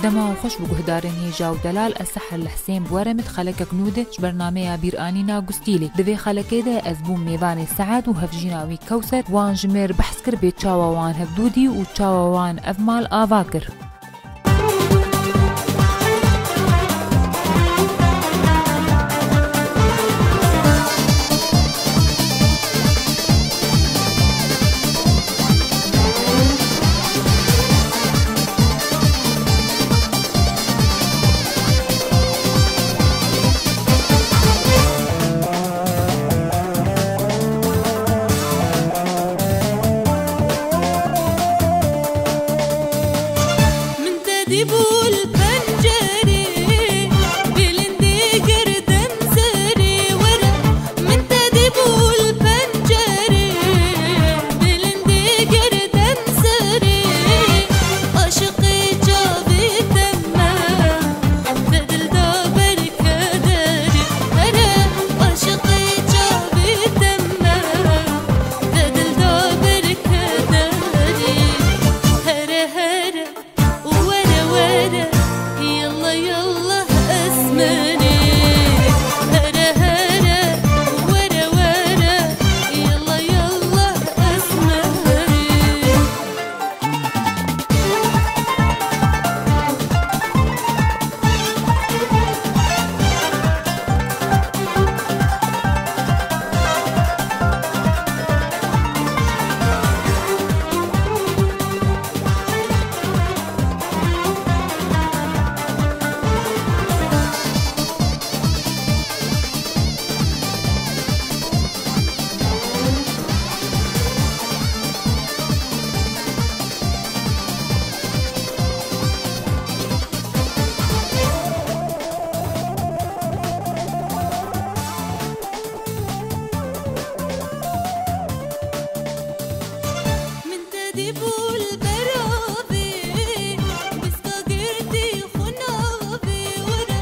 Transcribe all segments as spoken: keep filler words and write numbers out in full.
Dema xweş bi guhdarên hêja û delal, ez Sehel li Hisên bi we re me di xelekek nû de ji bernameya bîranîna Gustîlê. Di vê xelekê de ez bûm mêvanê Sead û hevjîna wî Kewser, wan ji me re behs kir bê çawa wan hevdû dî û çawa wan ev mal ava kir. Min te dîbû li pencerê, bilindî girden serê were. Min te dîbû li pencerê, bilindî girden serê. Aşiqê çavê te me, te dil da ber kederê. Here aşiqê çavê te me, te dil da ber kederê. Here here. Were were, yalla yalla esmerê. Here here, were were, yalla yalla esmerê. Min te dîbû li beravê, biska girtî xwe navê were.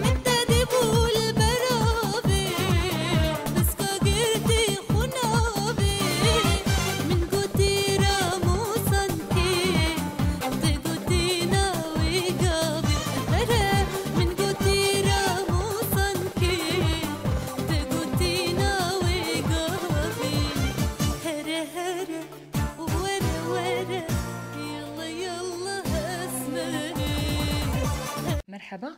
Min te dîbû li beravê, biska girtî xwe navê. Min gotî Ramo sankê, te gotî nawê gavê. Here, min gotî Ramo sankê, te gotî nawê gavê. Here here, were were, yalla yalla esmerê. Merheba.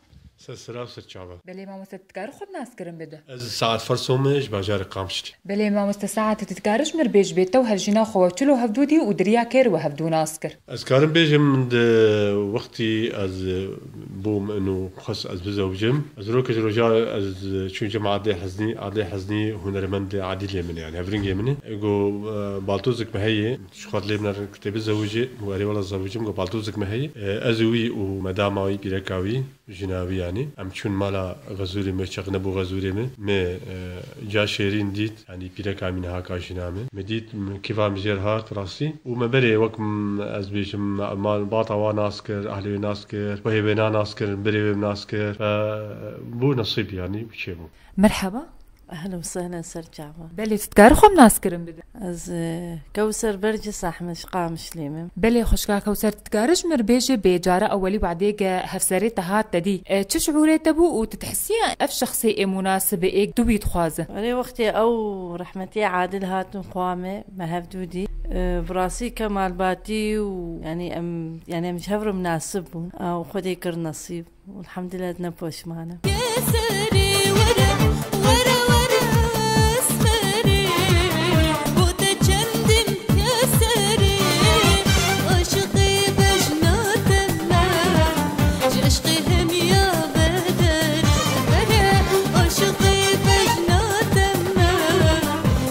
Ser sira ser çava. Belê mamoste, tu dikarî xwe bi naskirin bide? Ez Saet Ferso me, ji bajarê Qamişlî. Belê mamoste Saet, tu dikarî ji min re bêjî bê te û hevjîna xwe we çilo hevdû dî û di riya kê re we hevdû nas kir? Ez karim bêjim, di wextî ez bûm ino xwest ez bizewicim. Ez roke ji roja ez çûm cem Adê Heznî, Adê Heznî hunermendê Adîlê min e, yani hevringê min e. Go, e, baltozek me heye, ji xwe dilê min re kitê bizewicê, û erê wela zewicim, go baltozek me heye. E, ez û wî û medama wî, pîreka wî, jina wî yanî. Em çûn mala Xezûrê me, çeq nebû Xezûrê me. Me, e, ca şêrîn dît, yanî pîreka min haka jina min. Me dît, m-, kêfa min jêr hat rastî. Û me berê wek m-, ez bêjim, me, mal bata wa nas kir, ahlê wê nas kir, xwehê wê na nas kir, berê wê nas kir. Fe bû nesîb yanî, çêbû. Merheba. Ehlen û sehlen ser çava. Belê, tu dikarî xwe bi naskirin bide? Ez, e, Kewser Bercis Ehmed, ji Qamişlê me. Belê, xwişka Kewser, tu dikarî ji min re bêjî bê cara ewelî wextê ke hevserê te hat te dî, e, çi şiûrê te bû û tu dihisiya ev şexsê ê munasib ê tu wî dixwaze? Erê, wextê ew rehmetî Adil hatin xwa me, me hevdû dî. E, bi rastî kemalbatî û, yanî em, yanî em ji hev re munasib bûn. Ew Xwedê kir nesîb. Elhamdülillah, ne poşman im. Keserî were, were, were, esmerî, bo te çendîn keserî, aşiqî bejna te me, ji eşqê hemiya bederî, were, aşiqî bejna te me,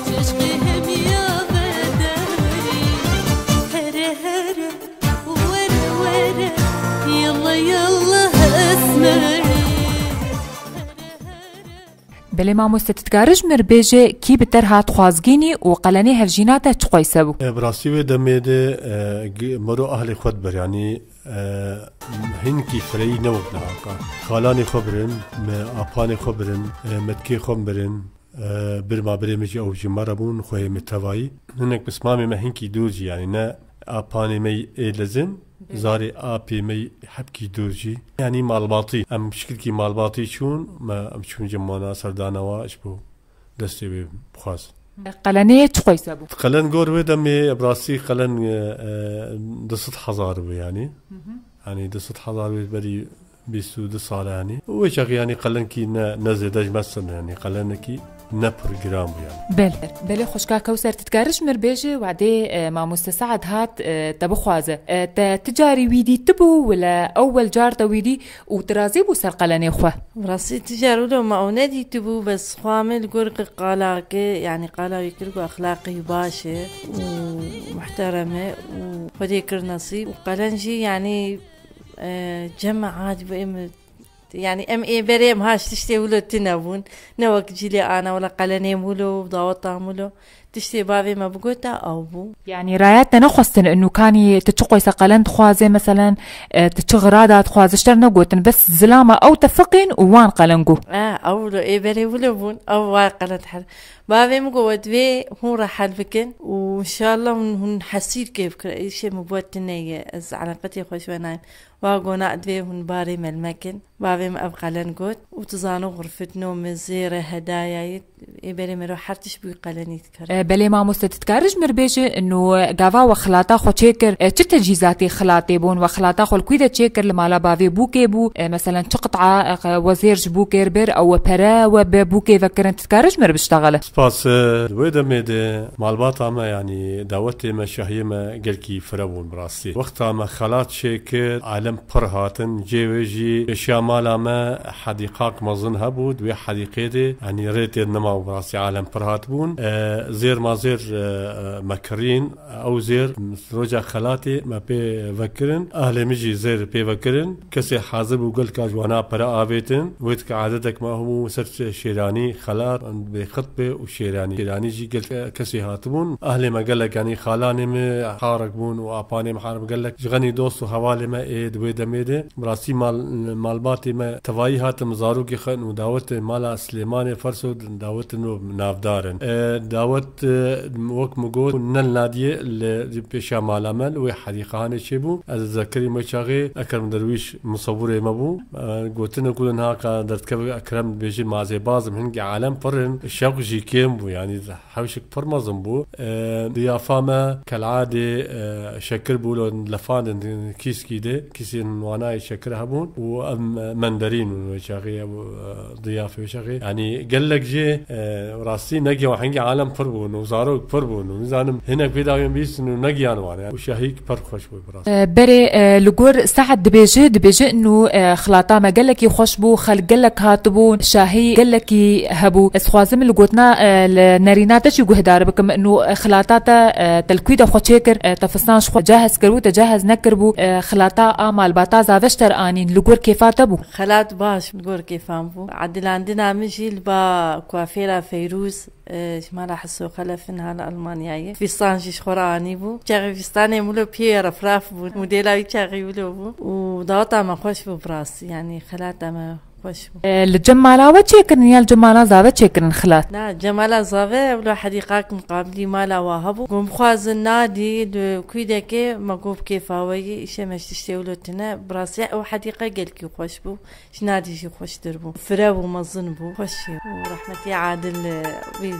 ji eşqê hemiya bederî, here, here. Were were, yalla yalla esmerî. Belê mamoste, tu dikarî ji min re bêjî kî bi te re hat xwazgînî û qelenê hevjîna te çi qeyse bû? E, bi rastî wê demê de, e, gi-, mero ahlê xwe dibir, yanî, e, hinkî fireyî ne wek niha ka. Xalanê xwe birin, me apanê xwe birin, e, metkê xwe birin. E, birma birê min jî ew ji me re bûn, xwehê min tevayî. Hinek pismamê me hinkî dûr jî, yanî ne apanê me ê lezin, Zarê apê me hebkî dûr jî. Yanî malbatî. Em şikilkî malbatî çûn, me em çûn cemana serdanewa ji bo destê wê bixwaz. Qelenê çi qoyse bû? Qelen gor wê demê, bi rastî qelen, e, e, du sed hezar bû yanî. Hı hı. Yanî du sed hezar wê berî bîst û du sal e yanî. Wê çaxê yanî qelenkî ne, ne zêde ji me sirne yanî. Qelenekî ne pir giran bû yanî. Belê. Belê xwişka Kewser, tu dikarî ji mir bêjî, wadê, e, mamoste Sead hat, e, te bixwaze. E, te ti carî wî dîtibû, wila ewwel car te wî dî û tu razî bû ser qelenê xwe? Rastî ti car wilo me ew nedîtibû, bes xwe me li gor qe-, qala ke, yanî qala wî kir ku exlaqê wî baş e û muhterem e û Xwedê kir nesîb û qelen jî yanî, e, cem me hat bû em, yanî em ê berê em ha ji tiştê wilo tune bûn. Ne wek cîlê ana wela qelenê wilo û daweta wilo. Tiştê bavê me bigota ew bû. Yanî raya te nexwestin û kanî tu çi qoyse qelen dixwaze, meselen, e, tu çi xirada dixwaze, ji te re negotin, bes zilama ew te fiqîn û wan qelen got. E, ew wilo ê berê wilo bûn, ew wa qelen her. Bavê min got, "We divê hûn re hel bikin û înşallah hûn, hûn hesîr kê bikin." Îşê min got, "Tune ye, ez eleqetê xwe ji we nayêm." Wa got, "Na, divê hûn barê me li me kin." Bavê min ev qelen got û tu zano xurfitno min zêre hedayayê, ê berê mero her tişt bûyî qelenî dikir. E, belê mamoste, tu dikarî ji mir bêjî, ino gava we xilata xwe çêkir, e, çi tecîzatê xilatê bûn? We xilata xwe li kû de çêkir, li mala bavê bûkê bû, e, meselen çi qit'a, e, we zêr ji bûkê re bir, ew we pere we bi bûkê vekirin, tu dikarî ji mir biştexile? Spas, e, wê demê de malbata me, yanî dawetê me, şahiyê me gelkî fire bûn bi rastî. Wexta me xelat çêkir, alem pir hatin, cê wê jî pêşiya mala me hedîqak mezin hebû, di wê hedîqê de, yanî rê tê nema û bi rastî alem pir hatibûn. E, zêr ma zêr, e, e, me kirîn, ew zêr roja xelatê me pê vekirin, ahlê min jî zêr pê vekirin. Kesê hazir bû gelka ji wana pere avêtin. Wê dike adetek me hemû ser şêranî, xelat, bê xitbê û şêranî. Şêranî jî gelek kesê hatibûn. Ahlê me gelek, yanî xalanê me harek bûn û apanê me harek gelek. Ji xenî dost û hevalê me ê di wê demê de. Bi rastî mal-, malbatê me tevayî hatin, zarokê xwe û dawetê mala Silêmanê Ferso dawetê nû navdar in. E, dawet, e, wek min got, ne li nadiyê li pêşa mala me li wê hedîqanê çêbû. Ez dizekirim wê çaxê Ekrem Derwîş misewirê me bû. E, gotine ku niha ka derdikeve Ekrem dibêje, mazê bazim hingî alem pir in, şewq jî kêm bû, yanî hewşik pir mezin bû. E, diyafa me keladê, e, şekir bû, lo lefandin kîskî de, kîsên wanayê şekir hebûn û em, e, menderîn bûn wê çaxê, ew, e, diyafê wê çaxê. Yanî gelek jê, e, rastî negiyan, hingî alem pir bûn û zarok pir bûn û nizanim hinek pê dawiyên bîstin û negiyan wan. Yanî û şahîk pir xweş bû bi rastî. E, berê, e, li gor Sead dibêje, dibêje inu, e, xilata me gelekî xweş bû, xelk gelek hatibûn, şahî gelekî hebû. Ez xwazim li gotina, e, li nerîna te jî guhdar bikim. Inu, e, xilata te, e, te li kû de xwe çêkir, e, te fistan ji xwe cehez kiribû, te cehez nekiribû, e, xilata a malbata zave ji te re anîn, li gor kêfa te bû? Xelat baş li gor kêfan bû. Edilandina min jî li ba kuafêra Feyrûz, e, ji mala Heso Xelef in ha li Almanyayê. Fîstan jî ji xwe re anîbû. Çaxê fîstanê min lo piyê refraf bûn. Modela wî çaxê wilo bû. Û daweta me xweş bû bi rastî. Yanî xelata me xweş bû. E, li cem mala we çêkirin ya li cem mala zave çêkirin xilat? Na, cem mala zave, ewla hedîqak muqabilî mala wa hebû. Got, bixwazin nadî li kûdekê me got bi kêfa we yî, îşê me ji tiştê wilo tune. Bi rastî ew hedîqe gelkî xweş bû. Ji nadî jî xweştir bû. Fire bû, mezin bû. Xweş û rehmetî Adil, e, wî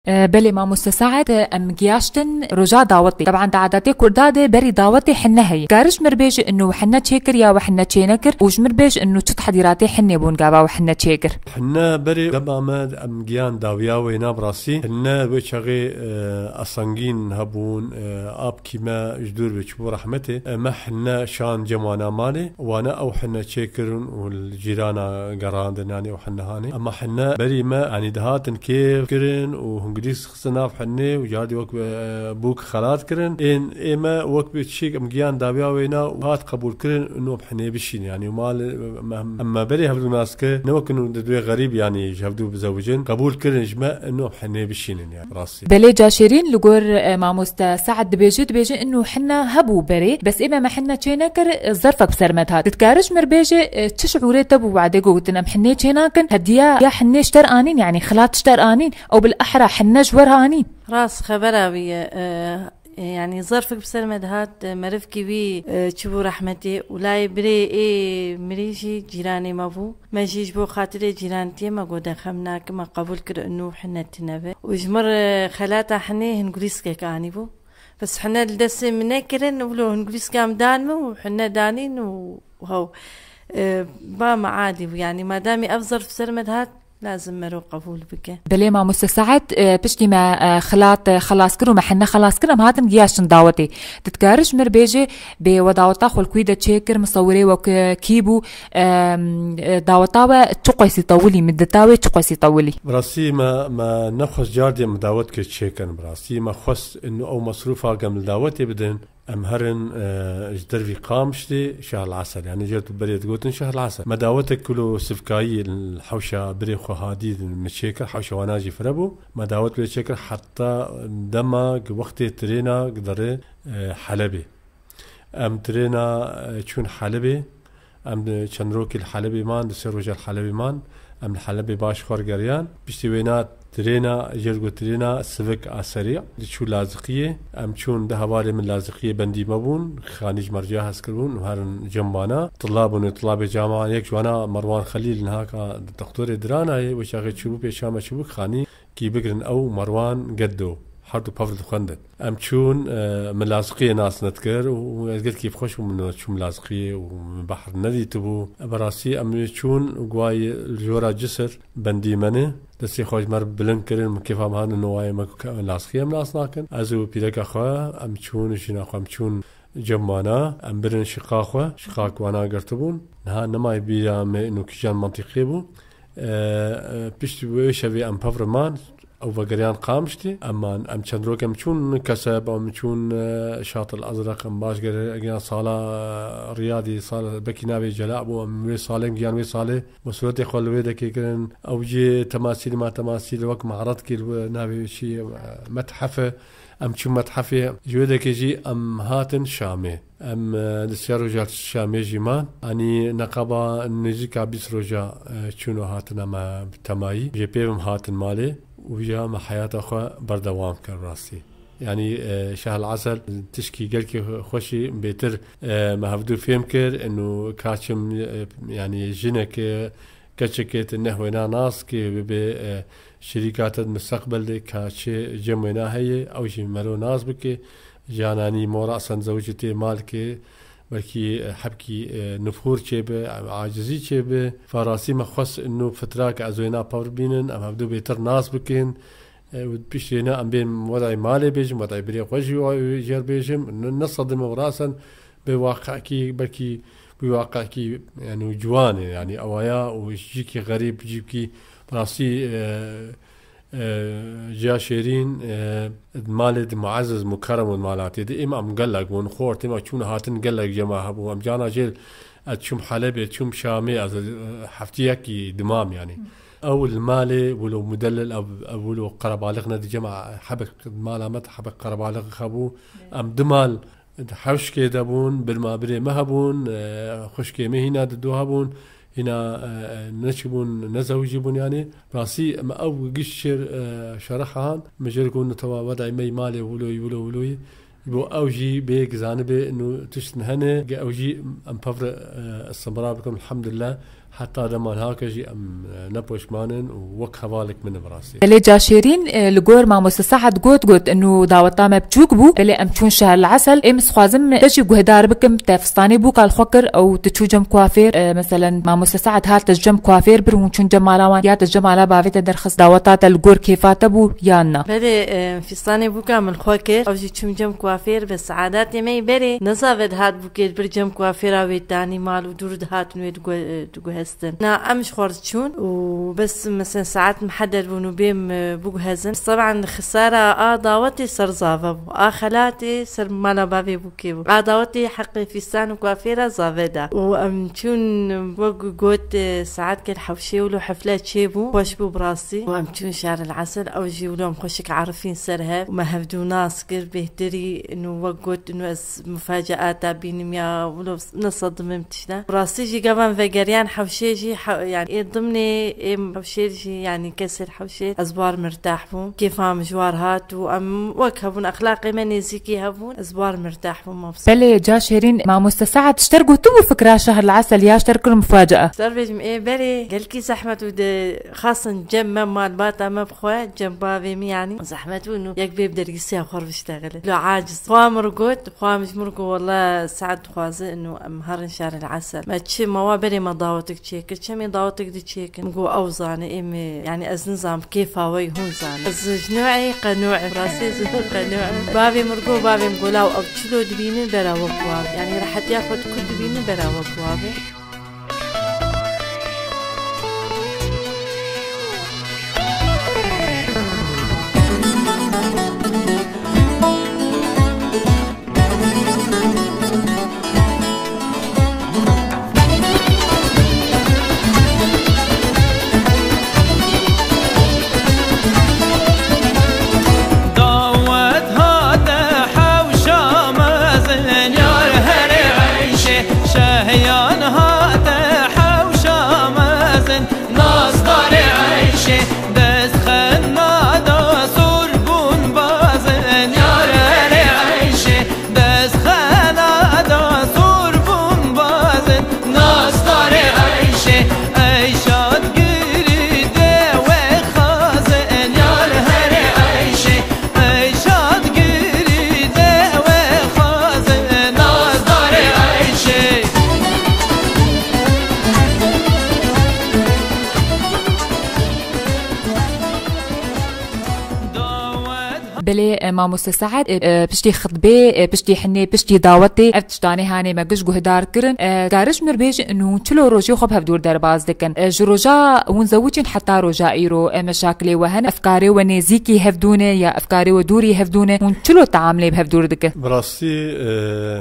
E, belê mamoste Saet, e, em giyaştin roja dawetê. Teban di adetê Kurda de berî dawetê hinne heye. Kariş mir bêje inu hinne çêkir ya we hinne çênekir û ji mir bêje inu çi tehdiratê hinne bûn gava we hinne çêkir? Hinne berê dema me em giyan dawiya wêna bi rastî. Hinne wê çaxê, e, asangîn hebûn, e, apkî me ji dûr ve çûbû rehmetê. E, me hinne şan cem wana malê. Wana ew hinne çêkirin û li cîrana gerandin, yanî ew hinne hanê. Ema hinne berî me, yanî dihatin kêf kirin û hingilîs xistin nav hinne û cardî wek, e, bûk xelat kirin. Ên ê me wek bi çîk em giyan dawiya wêna û hat qebûl kirin û em hinê bişînin. Yanî mal, em, em me berê hevdû nas kir, ne wek inu di duê xerîb, yanî ji hevdû bizewicin, qebûl kirin ji me inu em hinê bişînin, yanî rastî. Belê, ca şêrîn, li gor, e, mamoste Saet dibêje, dibêje inu hinne hebû berê, bes ê me me hinne çê nekir, e, zerfek bi ser me dihat. Ditkariş mir bêje, e, çi şiûrê te bû wade gotin em hinne çê nakin, hediya ya hinne ji ter anîn, yanî xilat ji ter anîn, ew bil ehra hinne ji wer anîn? Rast xebera wî ye, e, e, yanî zerfek bi ser me dihat, e, merivkî wî, e, çi bû rehmetê û layê birê ê mirî jî cîranê me bû. Me jî ji bo xatirê cîrantiyê me got, de xem nakin, me qebûl kir û nû hinne tine be. Û ji mir, e, xelata hinê hingulîskek anîbû. Bes hinne li destê min nekirin, wilo hingulîska min dan min û hinne danîn û hew, e, ba me adî bû. Yanî madamî ev zerf ser me dihat, lazim mero qebûl bike. Belê mamoste Saet, e, piştî me, e, xilat, e, xelas kir û me hinne xelas kir, em hatin giyaştin dawetê. Ditkariş mir bêje, bê we daweta xwe li kûî de çêkir, misewirê we ki-, kî bû, em, e, daweta we çi qesî tewilî, middeta wê çi qesî tewilî? Bi rastî me, me nexwest cardê em dawet kir çêkin. Bi rastî me xwest inu ew mesrûfa gem li dawetê bidin, em herin, e, ji dervî Qamişlê Şehr el Esel. Yanî jê tu berê digotin Şehr el Esel. Me dawetek kilo sivkayî li hewşa birê xwe Hadî min çêkir, hewşa wana jî fire bû. Me dawet wê çêkir heta dema wextê trêna derê, e, Helebê. Em trêna, e, çûn Helebê. Em di çend rokî li Helebê man, di sê roja li Helebê man. Em li Helebê baş xwe geriyan. Piştî wêna trêna, jê re got trêna Sivik a Serî. Diçû Laziqiyê. Em çûn di hevalê min Laziqiyê bendî me bûn. Xanî ji me re cî hez kiribûn û herin cem wana. Tila bûn û tilabê cama yek ji wana Merwan Xelîl niha ka doktorê Diranayê, wê çaxê çûbû pêşa me çûbû Xanî. Kî bigirin ew Merwan Geddo, her du pevr dixwendin. Em çûn, e, min Laziqiyê nas nedikir û ez gelkî xweş bûm, min çûm Laziqiyê û min behr nedîtibû. Bi rastî em çûn û guwayê li jora Cisir bendî me ne. Destê xwe ji me re bilind kirin, min kêfa me hatin nowayê me ku ke-, Laziqiyê em nas nakin. Ez û pîreka xwe em çûn, jina xwe em çûn cem wana, em birin şiqa xwe, şiqa ku wana girtibûn. Niha nemayê bîra me ino kîjan mantîqê bû. E, e, piştî wê şevê em pevriman, ew vegeriyan Qamişlî. Em man, em çend rok em çûn Keseb, em çûn, e, Şat el Ezreq, em baş gere-, giyan sala, e, Riyadî, sal, bekî navê Cela bû, em wê salê, em giyan wê salê, mesûletê xwe li wê dekê kirin. Ew cî temasîl ma temasîl wek me'redkî li navê çi, e, methef e. Em çûn methefê, ji wê dekê jî em hatin Şamê. Em, e, di sê roja Şamê jî man. Anî neqeba nêzîka bîst roja, e, çûn û hatina me bi temayî. Jê pê em hatin malê û vîja me heyata xwe berdewam kir rastî. Yanî, e, Şehl Esel tişkî gelkî xweşî bêtir, e, me hevdû fêm kir. Eno ka çim, e, yanî jinek, e, keçekê te neh wêna nas kê bibe, e, şirîka te di misteqbel de ka çi cem wêna heye, ew jî mero nas bike. Jananî mora sen zewicî tê mal ke, belkî, e, hebkî, e, nifûr çêbe, acizî çêbe. Farasî me xwest inu fitra ke ez wêna pevr bînin, em hevdû bêtir nas bikin. E, û piştê ne em bên wedayê malê bêjim, wedayê birê xwe jî jêr bêjim. Ne, ne sedime û rasen bê waqekî, belkî bê waqekî, yani, ciwan e, yani, ewaya û jîkî xerîb, jîkî rastî, e, e, ciya şêrîn, e, malê di muezzez mukerrem û malatê di êm em gelek bûn, xortê me çûn hatin gelek cema hebû. Em cana jêl ez çûm Helebê, çûm Şamê, ez, e, heftiyekî dimam, yani. Ew li malê wilo mudelil, ev, ew wilo qerebalix ne di cema hebek mala me hebek qerebalix hebû. Em di mal di hewşkê de bûn, birma birê me hebûn, e, xwişkê me hîna di do hebûn, Hîna, e, e, neçibûn, nezewicîbûn yanî. Rastî, me ew giş şêr, e, şerehan, me jê re got, tewa wedayî me yî malê wilo yî, wilo, wilo yî. Bo ew jî bê gizanibe, nû tiştin hene, ge ew jî em pevre, e, istimrar bikin, elhamdulillah. Heta dema nihake jî em, e, ne poşman in û wek hevalek min e bi rastî. Belê Caşêrîn, e, li gor mamoste Se'ed got, got, nû daweta me biçûk bû, belê em çûn şehr li Esel, ê min dixwazim te jî guhdar bikim, te fistanê bûka li xwe kir, ew tu çû cem kuafêr, e, meselen, mamoste Se'ed hat te ji cem kuafêr bir, hûn çûn cem mala wan, ya te ji cem mala bavê te derxist, daweta te li gor kêfa te bû, yan na? Belê, e, fistanê bûka min li xwe kir, ew jî çûm cem kuafêr, bi seadetê me yî berê, nezave dihat bûkê, bir cem kuafêra wê tanî mal û dûr dihatin wê digu-, e, diguhestin. Na, em ji xwe re çûn û bes, mesela, saet mihedded bûn û bêm, e, biguhezin. Teban, xisara a dawetê ser zave bû. A xelatê ser mala bavê bûkê bû. A dawetê heqê fîstan û kuafêra zave da. Û em çûn, wek got, e, saet kel hewşê wilo hefle çêbû. Xweş bû bi rastî. Û em çûn şehr el Esel. Ew jî wilo em xweşik erifîn ser hev. Û me hevdû nas kir, bêhtirî, nû wek got, nû ez mufaceata bînim ya, wilo ne sedimim tişta. Rastî jî gava em vegeriyan hewşê jî, he-, yani ê dimnê ê hewşê jî, yani kesê hewşê ez bar mirtah bûm. Kêfa min ji war hat û em wek hebûn, exlaqê me nêzîkî hebûn, ez bar mirtah bûm, mebsût. Belê, Caşêrîn, mamoste Se'ed ji te re gotibû fikra şehr el Esel ya ji te re kir mufacaa? Ser bêjim, ê berê gelkî zehmet û de xasin cem me, malbata me bi xwe, cem bavê min, yani zehmet bû, nû yek bê bi dergîsiya xwe re biştexile. Lo aciz. Xwa min re got, xwa min ji min re got, wela Se'ed dixwaze, nû em herin şehr el Esel. Me çi, me wa berê me dawetek çêkir, çemê dawetek di çêkin. Min got, ew zane, ê me, yani ez nizam, kêfa we yî hûn zane. Ez ji nû'ê qenû'im, rastî ez ji nû'ê qenû'im. Bavê min re got, bavê min got, law ew çilo dibînin bera wek wav. Yani rehetiya xwe di ku dibînin bera wek wav. Dawet hate hewşa mezin, yar herê eyşê. Şehyan hate hewşa mezin, nasdarê eyşê. Dest xena da sor bûn bazin, yar herê eyşê. Dest xena da sor bûn bazin, nasdarê eyşê. Ey şad girî de we xazin, yar herê eyşê. Ey şad girî de we xazin, nasdarê eyşê. Belê, e, mamoste Se'ed, e, e, piştî xitbê, e, piştî hinê, piştî dawetê, ev tiştanê hanê me giş guhdar kirin. E, kariş mir bêjin, hûn çilo rojê xwe bi hevdûr derbaz dikin. E, ji roja hûn zewicîn heta roja îro, e, meşakilê we hene, efkarê we nêzîkî hevdû ne ya efkarê we dûrî hevdû ne, hûn çilo teamlê bi hevdûr dikin? Bi rastî, e,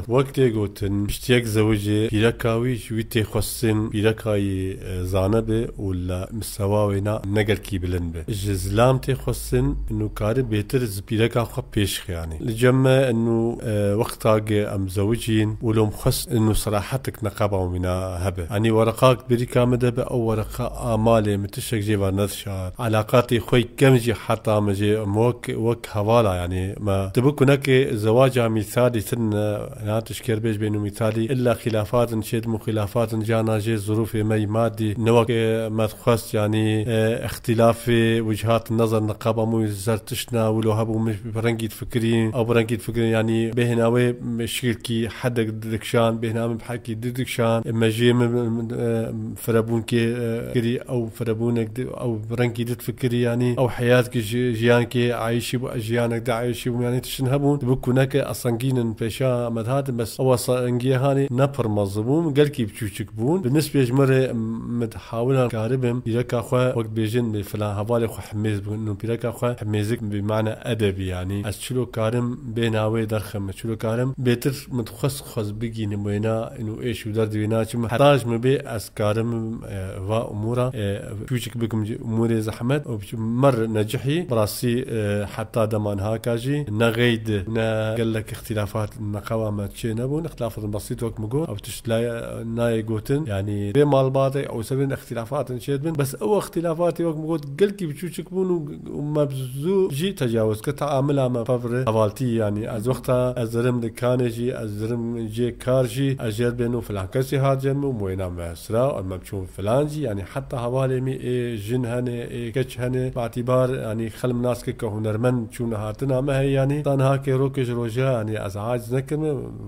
wek tê gotin, piştî yek zewicê, pîreka wî ji wî tê xwestin, pîreka yî, e, zane be û li mistewa wêna ne gelkî bilind be. Ji zilam tê xwestin, nû kari bêtir ji pîreka xwe pêş xiyanî. Li cem me nû, e, wexta ge em zewicîn û lom xwest nû serahetik neqeba wîna hebe. Anî wereqak birîka min de be, ew wereqa a malê min tiştek jê ve nedişar. Elaqatê xwe kevn jî heta me jê, em wek, wek hevala, yanî me. Dibi ku neke zewaca mîsalî tin, e, na tişker bêj bênû mîsalî, illa xîlafatin çêdibûn, xîlafatin cana jê zirûfê me yî madî, ne wek, e, me dixwest, yanî, e, îxtîlafê wicihat nezar niqaba mû zer tiştna wilo hebû, min bi rengî difikirî, ew bi rengî difikirî, yanî bêhna wê şikilkî hedek didikşan, bêhna min bi hekî didikşan, me jê min, min, e, firebûnkê, e, kirî, ew firebûnek di, ew rengî di difikirî, yanî ew heyatki ji, jiyankê ayîşî bû, jiyanek di ayîşî bû, yanî tiştin hebûn, dibi ku neke esengînin pêşa me dihatin, bes ew esengiye hanê ne pir mezin bûn, gelkî biçûçik bûn. Bi nisbê ji min re min dihawina karibim pîreka xwe wek dibêjin bi filan hevalê xwe himêz bikin, û pîreka xwe himêzik bi mane edeb. bî. Yanî ez çilo karim bê navê derxim, çilo karim bêtir min dixwest xwez bigînim wêna û êş û derdê wêna çi min heta ji min bê ez karim, e, va umûra, e, çûçik bikim ji umûrê zehmet û biçim mer necihî. Bi rastî, e, heta dema niha ka jî ne xeyd, ne gelek îxtîlafat neqewa me çê nebûn. Îxtîlafat besît wek min got, ew tişt la-, nayê gotin. Yanî bê malbatê ew sebên îxtîlafatin çê dibin. Bes ew îxtîlafatê wek min got gelkî biçûçik bûn û, û me bi zû jî tecawuz kir. Teamila me pevre hevaltî, yanî ez wexta ez dirim dikanê jî, ez dirim cê kar jî, ez jê dibên û filan kesî hat cem û wêna me sira, em çûn filan jî, yanî heta hevalê min ê jin hene, ê keç hene, batîbar, yanî xelm nas kir ke hunermend çûne hatina me heye, yanî ta niha ke rokê ji roja, yanî ez aciz nekim,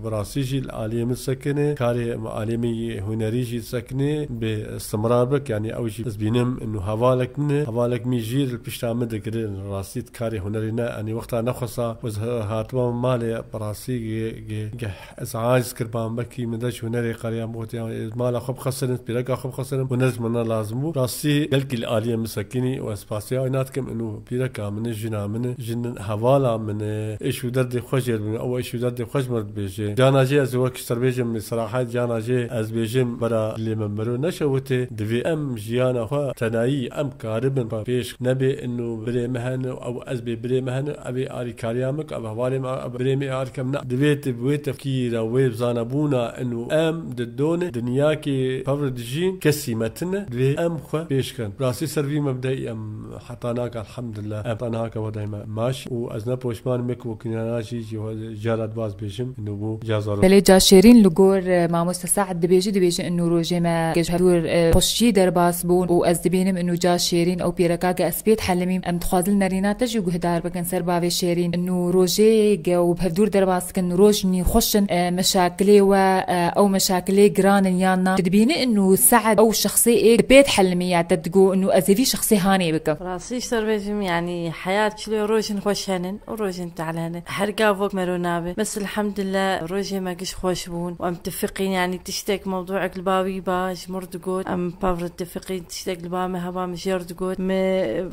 bi rastî jî li aliyê min sekine, karê aliyê min yê hunerî jî sekine, bê istimrar bik, yanî ew jî ez bînim, inu hevalek min e, hevalek min jî li pişta min digirin, rastî karê hunerî ne, yanî wexta nexwesa ez hatibam malê, bi rastî ge-, ge-, ge-, ez aciz kiribam, belkî min de ji hunerê qeriya min gotiya, "Ez mala xwe bixesinim, pîreka xwe bixesinim, huner ji min ne lazim bû." Rastî gelkî li aliyê min sekinî û ez spasiya wî nakim, inu pîreka min e, jina min e, jin hevala min e, êş û derdê xwe jê dibin, ew êş û derdê xwe ji min re dibêje. Cana jê ez ê wek ji te re bêjim, bi serahet cana jê ez bêjim, bera dilê me miro neşewite, divê em jiyana xwe tenayî em karibin pêş nebê, inu birê me hene, ew ez bê birê me hene, ev ê arîkariya min, ev hevalê me, ev birê me arîkariya min. Divê tu bi wê tefkîra, wê zanebûna, inu em di donê dinyakê pevre dijîn, kesî me tine, divê em xwe pêş kin. Rastî ser vî mebdeyî em heta naka, elhamdulillah, em heta naka wedayî me maş û ez ne poşman me ku wekî nana jî jî jara dibaz bêjim, inu bû ca zarok. Belê ca şêrîn li gor, e, mamoste Saed dibêjî, dibêjî inu rojê me ge ji hevdûr, e, xweşî derbas bûn û ez dibînim inu ca şêrîn ew pêreka ge ez pê dihelimîm. Em dixwazin nerîna te jî guhdar bikin ser bavê şêrîn. Inu rojê ge û bi hevdûr derbas dikin, roj nî xweş in, e, meşakilê we, e, ew meşakilê giran in yan na? Tu dibînî inu Saed ew şexsê ê di pê dihelimiya te digo inu ez ê vî şexsê hanê bikim? Rastî ji te re bêjim, yanî heyat çilo rojin xweş henin û rojin tehl henin. Her gavok mero nabe. Mes elhamdulillah rojê me giş xweş bûn û em tifiqîn, yanî tiştek mewdûek li ba wî ba ji mir digot. Em pevre tifiqîn, tiştek li ba me heba min jê re digot. Me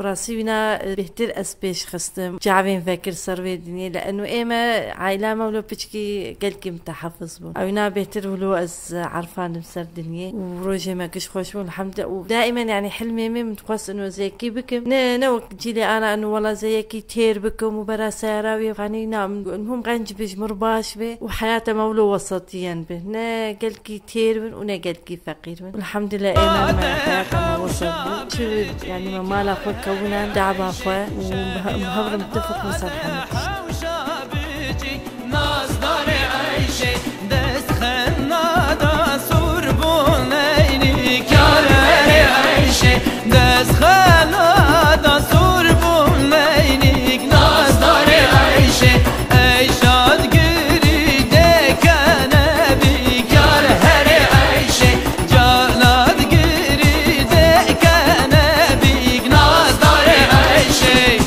rastî wîna bêhtir ez pêş xistim. Çavên vekir ser vê dinyê. Li eno ê me, aîla me wilo piçkî gelkî mitehefiz bûn. Ewîna bêhtir wilo ez erfanim ser dinyê. Û rojê me giş xweş bûn, elhamdulillah. Û daîmen, yanî hilmê min, min dixwest ino ez yekî bikim. Ne, ne wek cîlê ana ino wela ez yekî têr bikim û bera seyara wî xanî, na, min hûm qenc bi ji mir baş be û heyata me wilo wesetiyen be. Ne gelkî têr bin û ne gelkî feqîr bin. Elhamdulillah, êna me heyata me wisa bû. Çi, yanî me mala xwe kewina, daba xwe û me, me hev re mitifiq bin ser hemî tişt. Nazdarê Eyşê, dest xena da sûr bûn eynik. Yar herê Eyşê, dest xena da sûr bûn eynik. Nazdarê Eyşê, ey şadgirî dekene bîk. Yar herê Eyşê, canadgirî dekene bîk. Nazdarê Eyşê.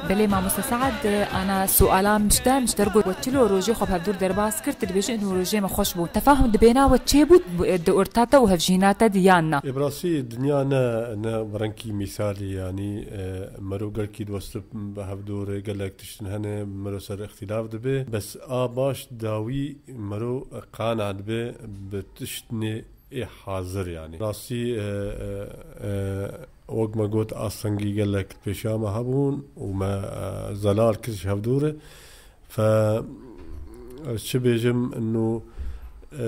Belê mamoste Sead, ana suala mişte, mişter got, we çilo rojê xwe bi hevdûr derbas kir, tu dibêjî inu rojê me xweş bû. Tefahum di bêna we çê bû, di orta te û hevjîna te di yan na? Ê, bi rastî dinya ne, ne bi rengkî mîsalî, yanî, e, mero gelkî diwestib bi hevdûr, gelek tiştin hene, mero ser îxtîlaf dibe. Bes a baş dawî mero qana dibe bi tiştinê ê hazir, yanî. Rastî, e, e, e, wek me got, astengî gelek pêşiya me hebûn û me, e, zelal kir ji hevdû re. Fe, ez çi bêjim, inu, e,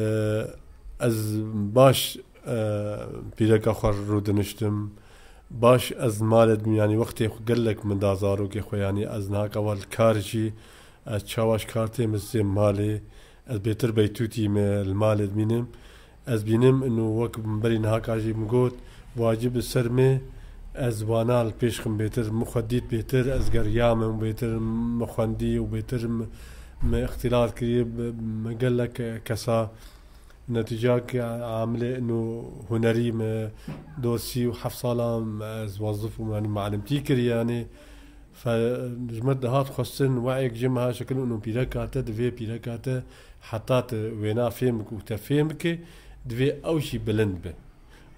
ez baş, e, pîreka xwe rûdiniştim. Baş ez malê didim, yanî wextê xwe gelek min da zarokê xwe, yanî ez niha ewel kar jî, ez çawa ji kar têm, ez têm malê, ez bêtir beytûtî me li malê dimînim. Ez bînim inu wek berî niha ka jî min got, wacib bi ser me, ez wana li pêş xim bêtir, min xwe dît bêtir, ez geriyame bêtir, min xwendî û bêtir min, min îxtîlat kiriye, bi, min gelek kesa netîcak amilê inu hunerî min dosî û heft salan ez wezif û min malimtî kiriye, yanî. Fe, ji me dihat xwestin, weyek ji me ha şekil û pîreka te, divê pîreka te heta tu wêna fêm bike û te fêm bike, divê ew jî bilind be.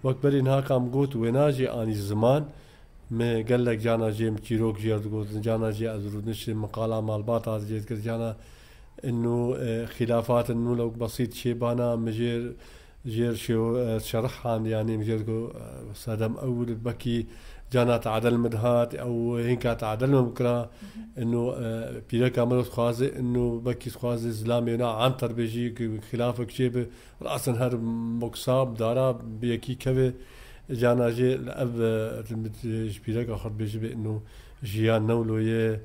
Wek berî niha ka min got, wêna jî anî ziman, me gelek cana jê min çîrok jê re digotin, cana jê ez rûdiniştê min qala malbata ez jê dikir, cana inu, e, xîlafat inu lewk besît çêbana min jê Jêr şêw, e, şerhan, yanî, jêr ku, e, sedem ew bekî cana tadel min dihat, ew hînka tadel min bikira, inu, e, pîreka min dixwaze, inu bekî dixwaze zilamê na anter bêjî, ku xilafek çê bi, rasin her moksa, bi dara, bi yekî keve, cana jê li ev, e, ji pîreka xwe dibêjî be, inu jiyan newlo ye,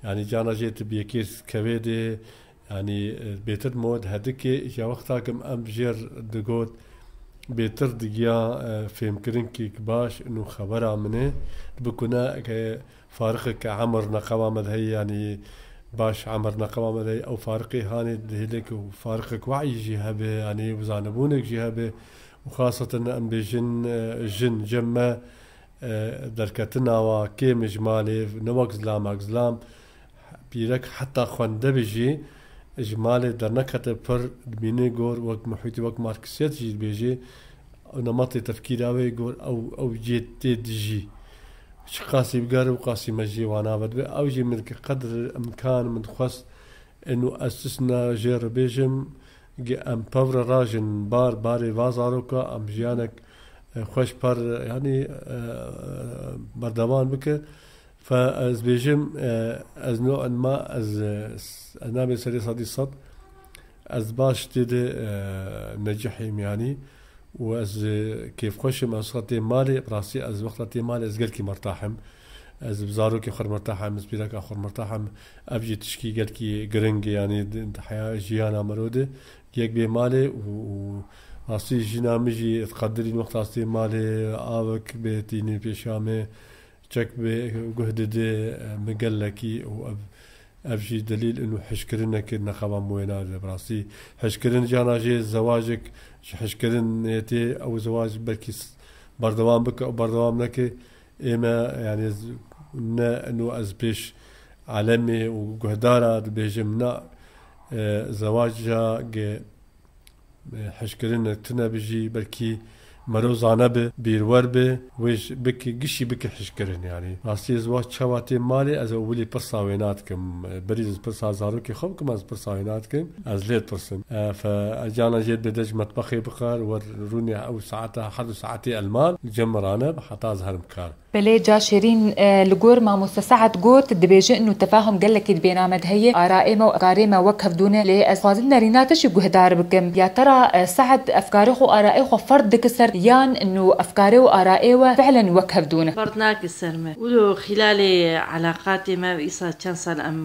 yanî cana jê tu bi yekê kevê dê, Yanî, e, bêtir mod hedikê, ya wexta kim em jêr digot, bêtir digiya, e, fêmkirinkî baş û xebera min e, bikune ke fariqek emir neqema me de heye, yanî baş emir neqema me de heye, ew fariqê hanê dihêle ku fariqek we'yî jî hebe, yanî zanibûnek jî hebe û xaseten em bêjin, e, jin cem me, e, derketina wa kêm ji malê, ne wek zilamek, zilam pîrek heta xwende be jî ji malê dernekete pir, dibîne gor wek muhîtî, wek marksiyet jî dibêje, nematê tefkîra wê gor ew, ew cê tê dijî. Çi qasî bigere û qasî me jê wana ve dibe. Ew jî min dike qedr imkan min dixwest, inu ez tisna jê re bêjim, Ge em pevre rajin bar, barê va zaroka, em jiyanek, e, xweş per, yanî, e, berdewam bike. Fe ez bêjim, e, ez no enma, ez, e, s-, ez nabê serê sedî sed, ez baş tê de, e, necihîm, yanî, û ez, e, kêfxweş im, ez wexta tê malê, bi rastî ez wexta tê malê, ez gelkî mertah im. Ez bi zarokê xwe re mertah im, ez pîreka xwe re mertah im. Ev jî tişkî gelkî giring e, yanî di, di heya jiyana mero de. Yek bê malê û, û rastî jina min jî ez qedirîn wexta ez tê malê, avek bê tînî pêşiya me, çek bê guh dide, min gelekî û ev, ev jî delîl in û hişkirineke neqeba min wê nade. Bi rastî hişkirin cana jê zewacek ji hişkirinê tê, ew zewac belkî s-, berdewam bike û berdewam neke, ê me, yanî, z-, ne, ino ez pêş alemê û guhdara dibêjim, na, e, zewaca ge, e, hişkirine tune bi jî, belkî mero zane bi, bîrwer bi, wê ji bike, gişî bike hişkirin, yanî. Rastî ez wa çawa tê malê, ez ewilî pirsa wê nadikim. E, berî ez pirsa zarokê xwe bikim, ez pirsa wê nadikim, ez lê dipirsim. E, fe, ez cana jê dide ji metbexê bixer, wer rûnê ew saeta, her du saetê elman, li cem mirane, heta ez herim kar. Belê, ca şêrîn, e, li gor mamoste Se'ed got, dibêje inu tefahum gelekî di bêna me de heye, arayê me û efkarê me wek hevdû ne, lê ez xwazim nerîna te jî guhdar bikim. Ya te ra, e, Se'ed efkarê xwe, arayê xwe ferd dike ser yan inu efkarê û arayê we fi'len wek hevdû ne? Ferd nake ser me. Wilo xîlalê elaqatê me, îsa çend sal em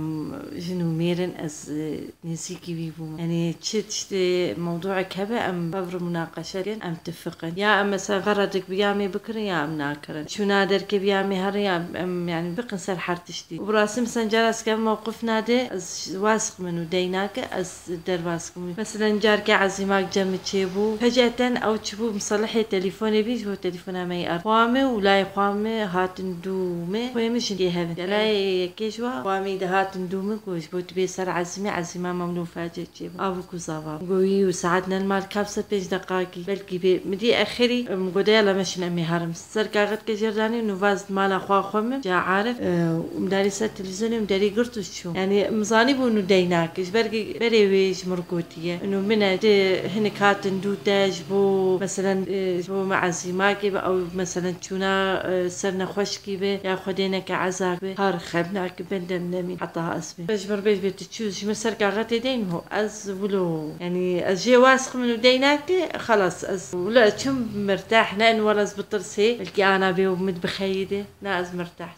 jin û mêr in, ez, e, nêzîkî wî bûm. Yanî çi tiştê mewdûek hebe em bi hev re munaqeşe dikin, em tifiqin. Ya em mesela xeredek bi ya me bikirin ya em nakirin. Çûna de Erkê biya me herê ya em, yani biqin ser her tiştî. Û bi rastî min sen cara ez kevim mewqif nade, ez wasq min û dey nake, ez derbas kim. Meselen, carke ezîmak cem min çêbû. Feceten ew çibû, misalihê telefonê bî, ji bo telefona me yî ard. Xwa me û layê xwa me hatin dû me. Xwê min jin dê hevin. Ya layê yekê ji wa, xwa me yî de hatin dû min, ku ji bo tu bê ser ezîmê, ezîma me wilo face çêbû. Avû ku zava. Go wî û saet nel mal kap ser pênc deqakî. Belkî bê. Min dî exirî, em, go de yala meşin em ê herim. Ser kaxetkê jêr danî û vaz mala xwa xwe min, ca Arif, e, û min darî ser televîzyonê û min derî girt û çû. Yani, min zanîbû û dey nake. Ji ber berê wê ji min re gotiye. Û min e, di hinek hatin dû te ji bo, meselen, e, ji bo me ezîmakê be, ew, meselen, çûna, e, ser nexweşkî be, ya Xwedê neke ezak be, har xemnakî bendem nemîn. Heta ez bê. Ji min re bêj bê tu çû, ji min ser kaxetê deyn ho. Ez wilo, yani, ez jê wasq min û dey nake, xelas, ez wilo ez çûm mirtah, ne in wala ez bitirsê, belkî ana bê û min bixeyîdê. Na, ez mirtah.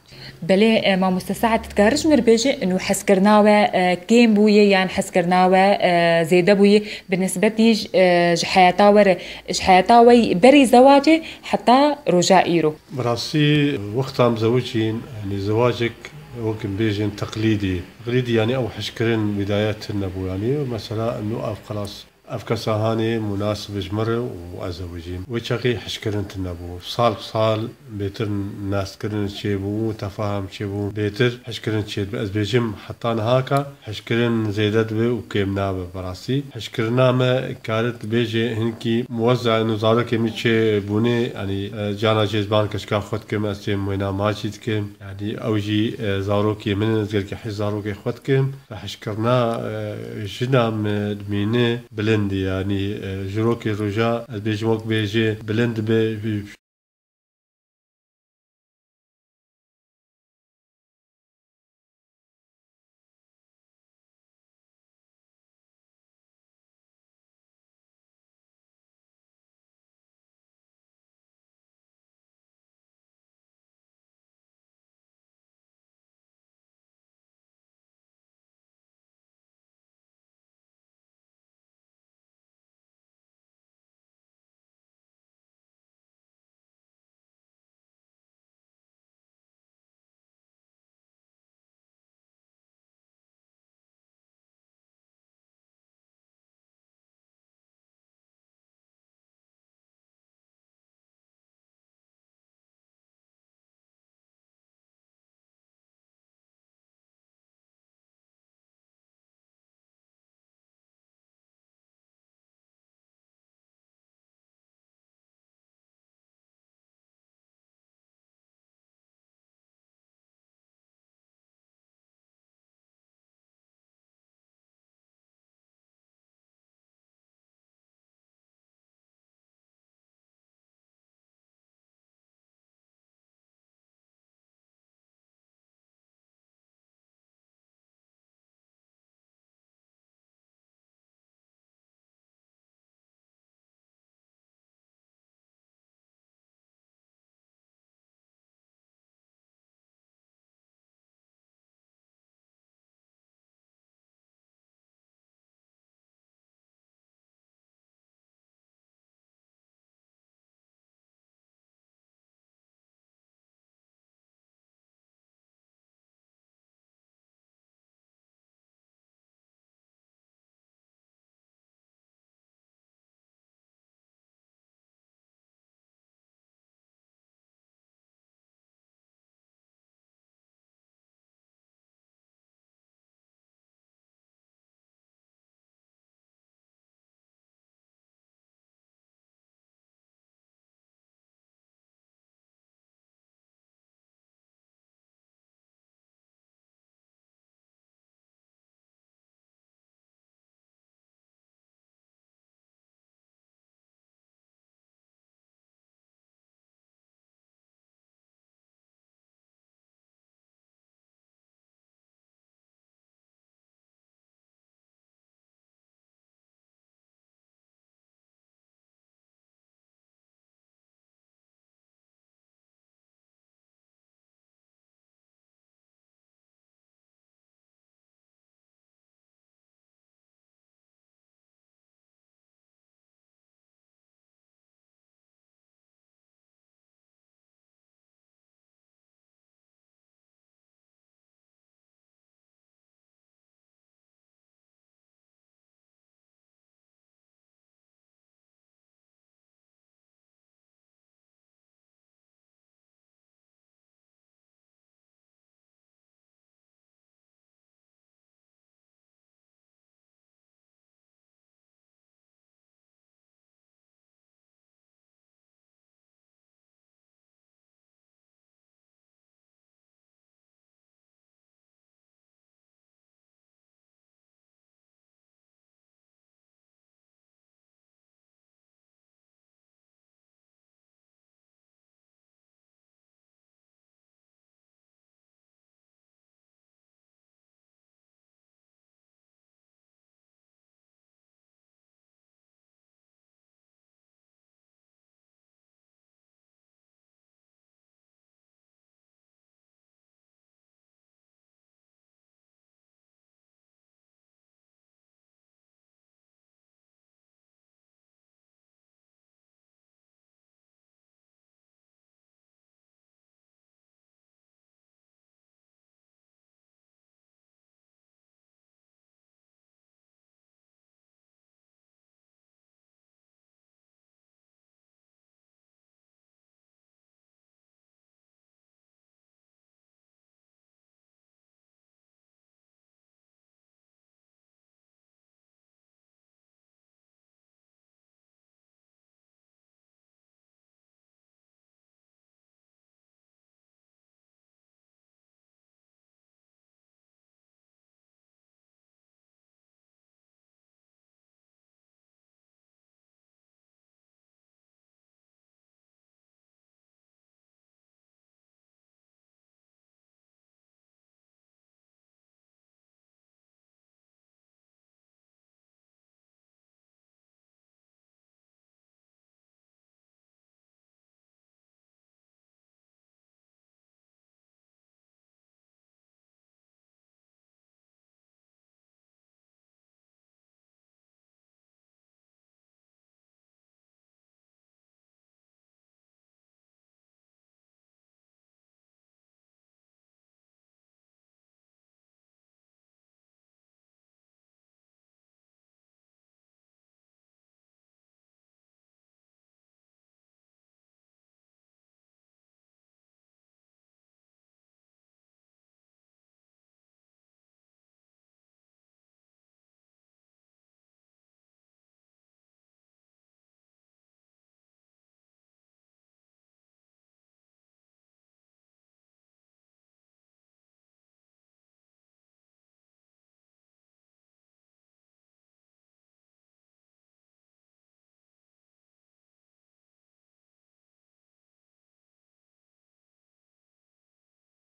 Belê, e, mamoste Saet, dikare ji mir bêje, û hezkirina we, e, kêm bûye yan hezkirina we, e, zêde bûye, bi nisbetî ji, e, ji heyata we re, ji heyata we berî zewacê heta roja îro? Bi rastî, wexta em zewicîn, yanî zewacek, wek em bêjin, teqlîdî. Teqlîdî, yanî ew hişkirin bidayet tune bû, yanî mesela, û ev xelas. Ev kesa hanê munasib ji min re û ez zewicîm. Wê çaxê hişkirin tune bû. Sal bi sal bêtir naskirin çêbû, tefaham çêbû, bêtir hişkirin çêdibe. Ez bêjim heta nihaka hişkirin zêde dibe û kêm nabe bi rastî. Hişkirina me karit dibêje hinkî muwezza û zarokê min çêbûne, yanî, e, cana jêzban keçika xwe dikim, ez têm wêna macî dikim. Yanî ew jî, e, zarokê min in, ez gelkî hîs zarokê xwe dikim. Hişkirina, e, jina me mîne bilind e, yanî, e, ji rokê roja, ez bêjim wek bêjê bilind be,